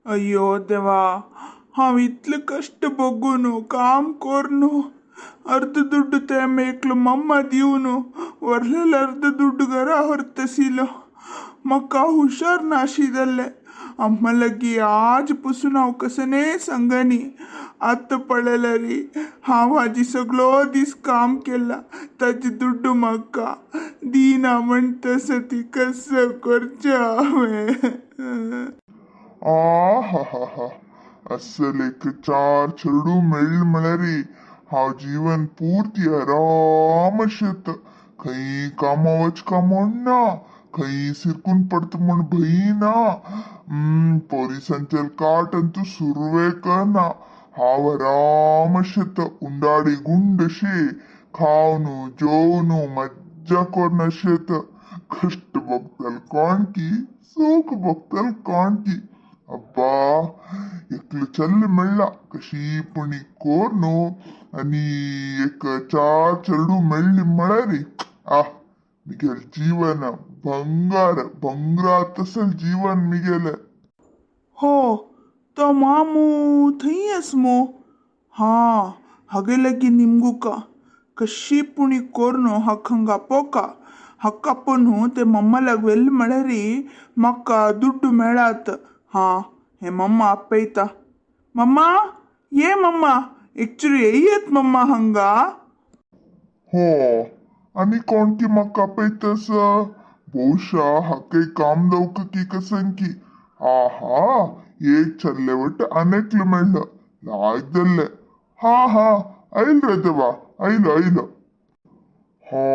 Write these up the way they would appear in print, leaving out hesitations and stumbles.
अय्यो देवा, हांव इतलें कश्ट भोगून काम कोरून अर्द दुड्ಡು ते मेकलो मम्मा दिवन व्हरलेलो अर्द दुड्ಡು घरा व्हरतशिलो. म्हाका हुशार नाशिल्लें. अम्मा लगी आज पसून हांव कसने सांगनी. आतां पळयल्यार हांव हाजी सगळो दीस काम केला, ताजी दुड्डू म्हाका दिना म्हणटा ती, कसं करचें हांवें? आ हा हा हा, अस्सल एक चार चेडूं मेळ्ळें म्हळ्यार हांव जीवन पूर्ती आरामशेत. खंय कामा वचका म्हूण ना, खंय सिरकून पडटा म्हूण भंय ना. पोलिसांचेर काट अंतू सुरवेक ना. हांव आरामशेत उंडाडी गुंड अशी खावन जेवन मज्जा करून अशेत. कश्ट भोगतल कोण की, सूख भोगतल कोण की. अब्बा, एकलो चल्ल मेळ्ळा, कशी पुणी कोर न्हू आनी एक चार चेडूं मेळ्ळी म्हळ्यार आ मिगेल जीवन ಬಂಗಾರ ಬಂಗಾರ तसल जीवन मिगेले. हो, तो मामू थंय आस मू. हा, हागे लागीं निमगुका, कशी पुणी कोरून हाका हांगा पोका. हाका आपोवन ते मम्मालाग व्हेल म्हळ्यार म्हाका दुड्डू मेळात. हा, हे मम्मा आपयता. मम्मा, ये मम्मा, एकचुरी येयात मम्मा हांगा. हो, आनी कोण की म्हाका आपयतस? ಬಹುಶಃ हाका काम दवका की कसन की. आहा, एक चल्ले वट अनेकलं मेळ्ळं लायक. हा हा, आयल रे देवा, आयलो आयलो. हा,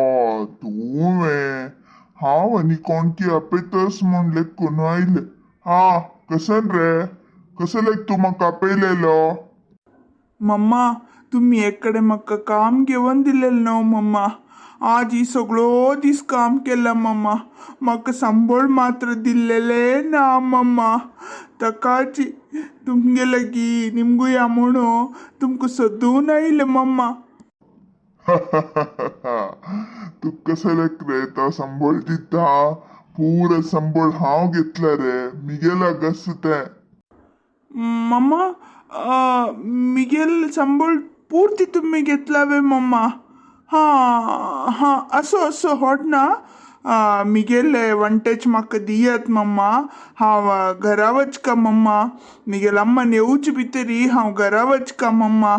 तुवें हांव आनी कोण की आपयतस म्हूण लेखून आयले. हा, कसन रे, कसं लेक तूं म्हाका आपयलेलो? मम्मा, तुमी एक कडेन म्हाका काम घेवन दिलेलें न्हू मम्मा. आज ही सगळो दीस काम केलां मम्मा, म्हाका संबळ मात्र दिल्लेलें ना मम्मा. ताकाची तुमगे लागीं निमगुया म्हणून तुमकां सोदून आयलें मम्मा. तू कसं लेक रे तो संबळ दिता? पुरा संबळ हांव घेतला रे, मिगेला गस तें. मम्मा, मिगेल संबळ पूर्ती तुमी घेतला वे मम्मा? हां हां, असो असो होट ना, मिगेले वंटेच म्हाका दियात मम्मा. हांव घरा वचका मम्मा. मिगेल अम्मान येवचे भितरी हांव घरा वचका मम्मा.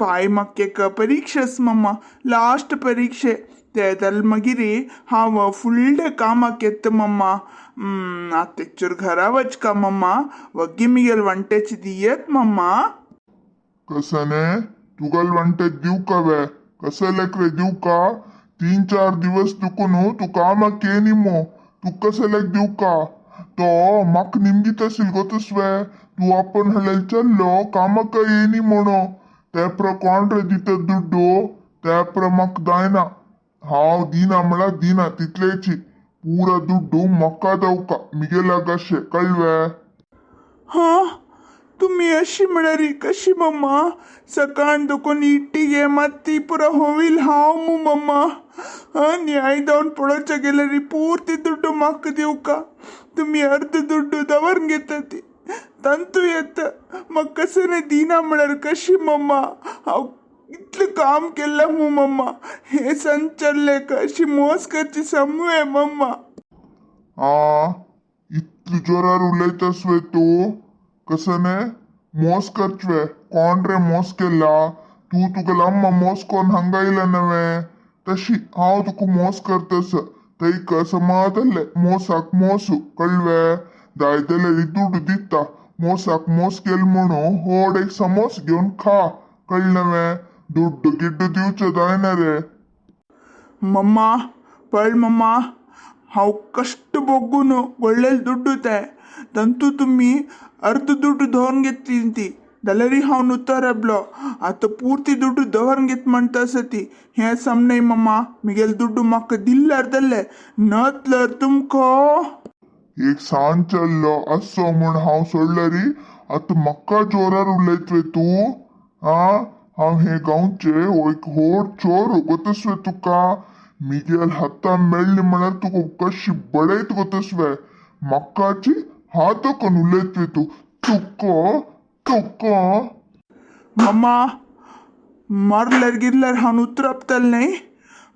पाय, म्हाका एक परिक्षा आसा मम्मा, लास्ट परिक्षे ते जाल मागीर हांव फुल डे कामाक येता मम्मा. आतां एकचूर घरा वचका मम्मा, वग्गी मिगेल वंटेच दियत मम्मा. कसने तुगल वंटेच दिवं का वे? कसं लेक रे दिवं का? 3-4 दिवस तुका न्हू, तूं कामाक येनी मो, तुका कसं लेक दिवं का? तो म्हाका निमगीत आशिल्लो गोतस वे, तूं आपण हळेल चल्लो कामाक येनी म्हणो. ते प्र कोण रे दिता दुड्डू? ते प्र म्हाका जायना. हांव दिना म्हळ्यार दिना, तितलेची. पुरा दुड्डू म्हाका दवका, मिगेला कशें कळवे? हां, तुमी अशी म्हळ्यार कशी मम्मा? सकाळ दुखून इट्टी मात पुरा होईल हांव मू मम्मा. न्याय जावन पळोवच्या गेल्यार पूर्ती दुड्डू म्हाका दिवका, तुमी अर्द दुड्डू दवरून घेता ती तंतू येता. म्हाका कसं दिना म्हळ्यार कशी मम्मा? हांव इतलें काम केलां मू मम्मा. हें संचल्लें अशी मोस करची समूय मम्मा. आ, इतले जोरार उलयतस वे तूं? कसने मोस करचवे? कोण रे मोस केला? तूं तुगेला अम्मा मोस कोन्न हांगा येयला नवे, तशी हांव तुका मोस करतस. थंय समाजाले मोसाक मोसू कळवे. जाय जाल्यार दुड्डू दिता, मोसाक मोस केल म्हणून होड एक समोस घेवन खा, कळ्ळें नवे? दुड्डू गिड्डू दिवचें जायना रे. मम्मा, पळ मम्मा, हांव कश्ट भोगून व्हडलेले दुड्डू ते तंतू तुमी अर्द दुड्डू दवरून घेतली ती जाल्यारय हांव नुतो रेबलो. आतां पुर्ती दुड्डू दवरून घेत म्हणटा आसा ती, हें सम न्हय मम्मा. मिगेल दुड्डू म्हाका दिल्यार दिल्ले, नतल्यार तुमकां एक सान चल्लो असो म्हूण हांव सोडल्यारी आतां म्हाका जोरार उलयतवे तूं? आ, हांव हे गांवचे एक होड चोर, गोतसवे तुका? मिगेल हाता मेळ्ळी म्हळ्यार तुका कशी बडयत गोतसवे? म्हाकाची हात कोण उलयतवे तूं? तुका तुका मम्मा मारल्यार गिरल्यार हांव उतरापतलें न्हय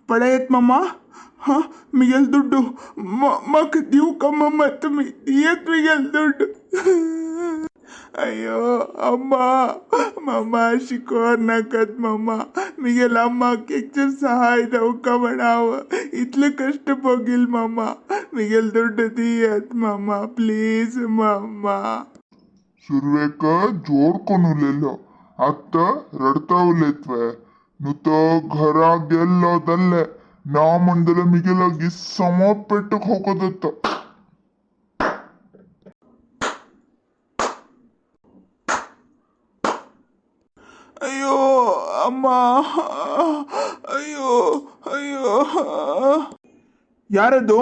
पळयत मम्मा. हां मिगेल दुड्डू म्हाका दिवका मम्मा, तुमी दियत मिगेल दुड्डू. अय्यो अम्मा, मम्मा अशी कर नाकात मम्मा. मिगेल अम्माक एकचेर सहाय जावका म्हण हांव इतले कश्ट भोगील मम्मा. मिगेल दुड्डू दियात मम्मा, प्लीज मम्मा. सुरवेक जोर कोन उलयलो, आत्तां रडता उलयतवे. न्हू तो घरा गेल्लो जाल्ले ना म्हण जाल्यार मिगे लागीं सम पेट्ट खावका जाता. अय्यो अम्मा, ಅಯ್ಯೋ ಅಯ್ಯೋ. ಯಾರದು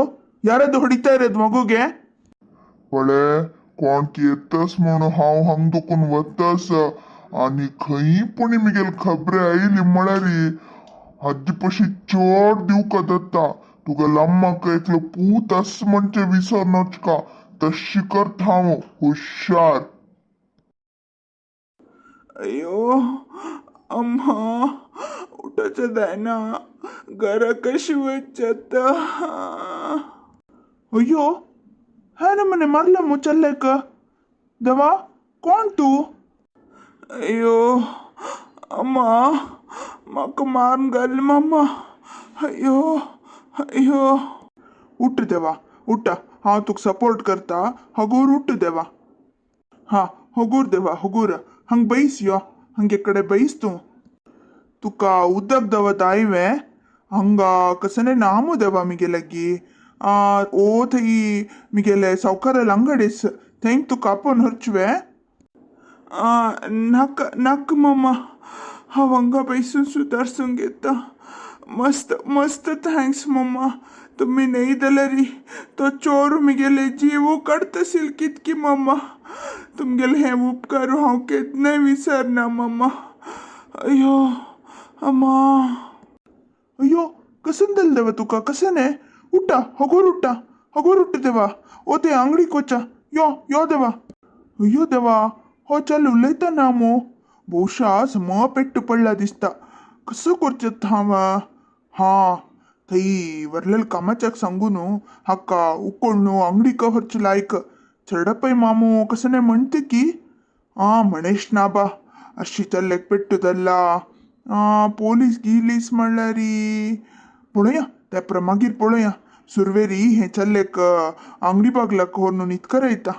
ಯಾರದು ಹೊಡಿತಾ ಇರೋದು ಮಗುಗೆ? पळे कोण येतस म्हणून हांव हांग दुखून वतास आनी खंय पुणी मिगेल खबरे आयली म्हळ्यार हाजे पशी चड दिवका जाता. तुका लम्माक एकलो पूत आस म्हणचे विसर नचका. तशी करता हांव हुशार. अय्यो अम्मा, उठोचें जायना, घरा कशी वचचें आतां? अय्यो है ना मने मारला मु चल्लेक. देवा कोण तूं? अय्यो अम्मा, म्हाका मारून घाल मम्मा. अय्यो अय्यो. उठ देवा उठ, हांव तुका सपोर्ट करता. हगूर उठ देवा. हां हगूर देवा हगूर. हंग बैस यो, हंगे कಡೆ बैस तूं. तुका उदक दवत आयवें हांगा कसने नामू देवा मिगे लागी. ओ थंय मिगेले सावकाराले अंगडीस थंय तुका आपोवन व्हरचुवे. नाका नाका मम्मा, हांव हांगा बैसून सुदारसून घेता. मस्त मस्त thanks मम्मा. तुमी न्हय जाल्यार तो चोर मिगेले जीव काडताशील कितकी मम्मा. तुमगेले हे उपकार हांव केन्नाय विसरना मम्मा. अय्यो अम्मा. अय्यो कसन जालें देवा तुका? कसने उठा, हगोर उठा, हगोर उठ देवा. ओ ते आंगडीक वचा, यो यो देवा. अय्यो देवा, हो चल उलयता ना मू. बहुशा सम पेट्ट पडला दिसता. कसो करचें हांव? हां थंय वरलेल कामाच्याक सांगू न्हू, हाका उकोळ न्हू अंगडीक व्हरचें लायक. चेडपय मामू कसने म्हणते की आं म्हणेश ना बा. अशी चल्ल्याक पेट्ट जाल्ला. पोलीस गिलीस म्हणल्यार पळोवया, त्या मागीर पळोवया. सुरवेरी हें चल्लेक आंगडी बागलाक व्हरून न्हिदकरयता.